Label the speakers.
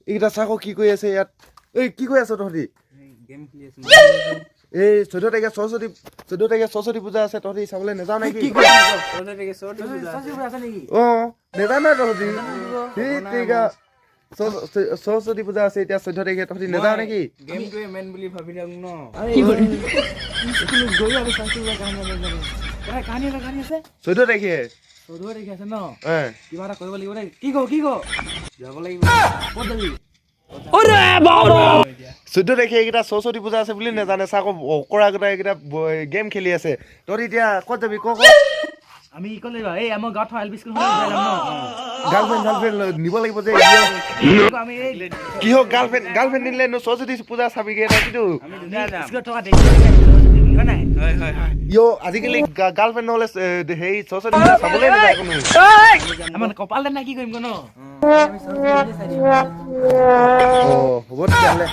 Speaker 1: এইকেইটা চাকো, কি কৰি আছে ইয়াত? এই, কি কৰি আছ তহঁতি?
Speaker 2: গেম খেলি আছো।
Speaker 1: এই 14 তাৰিখে সৰস্বতী, 14 তাৰিখে সৰস্বতী পূজা আছে, তহঁতি চাবলৈ নাযাওঁ নেকি?
Speaker 2: 14 তাৰিখে সৰস্বতী পূজা আছে।
Speaker 3: নেকি?
Speaker 1: অঁ, নাজানা তহঁতি? সেই তেৰিকা, সৰস্বতী পূজা আছে এতিয়া 14 তাৰিখে, তহঁতি নাযাওঁ নেকি?
Speaker 2: গেমটোৱে মেইন বুলি ভাবি থাকো ন।
Speaker 3: গৈ আমি সৰস্বতী পূজাৰ কাহিনী আছে, কাহিনী আছে, কাহিনী আছে।
Speaker 1: 14 তাৰিখে।
Speaker 3: 14 তাৰিখে আছে ন?
Speaker 1: এ।
Speaker 3: কিবা এটা কৰিব লাগিব দেই। কি কওঁ, কি কওঁ?
Speaker 2: যাব লাগিব।
Speaker 3: ক'ত যাবি?
Speaker 1: 14 তাৰিখে এইকেইটা সৰস্বতী পূজা আছে বুলি নাজানে। চা আকৌ, অকৰাকেইটা এইকেইটা গেম খেলি আছে। তহঁতি এতিয়া ক'ত যাবি, ক ক।
Speaker 3: আমি ক'ত লাগিব? এই আমাৰ গাঁৱত থকা এল পি স্কুলখন যাম ন?
Speaker 1: গাৰ্লফ্ৰেণ্ড চাৰ্লফ্ৰেণ্ড নিব লাগিব যে।
Speaker 3: আমি এই
Speaker 1: কি হওক, গাৰ্লফ্ৰেণ্ড গাৰ্লফ্ৰেণ্ড নিলে নো সৰস্বতী পূজা চাবিগে তহঁতিতো?
Speaker 2: আমি দুটা যাম।
Speaker 3: স্কুলত থকা দেখিছোঁ, হয় নাই?
Speaker 2: হয়।
Speaker 1: ইয়, আজিকালি গাৰ্লফ্ৰেণ্ড নহ'লে হেৰি সৰস্বতী পূজা চাবলৈ নাযায় কোনো।
Speaker 3: আমাৰ কপাল নাই, কি কৰিম ন?
Speaker 1: অঁ, হ'ব তেতিয়াহ'লে।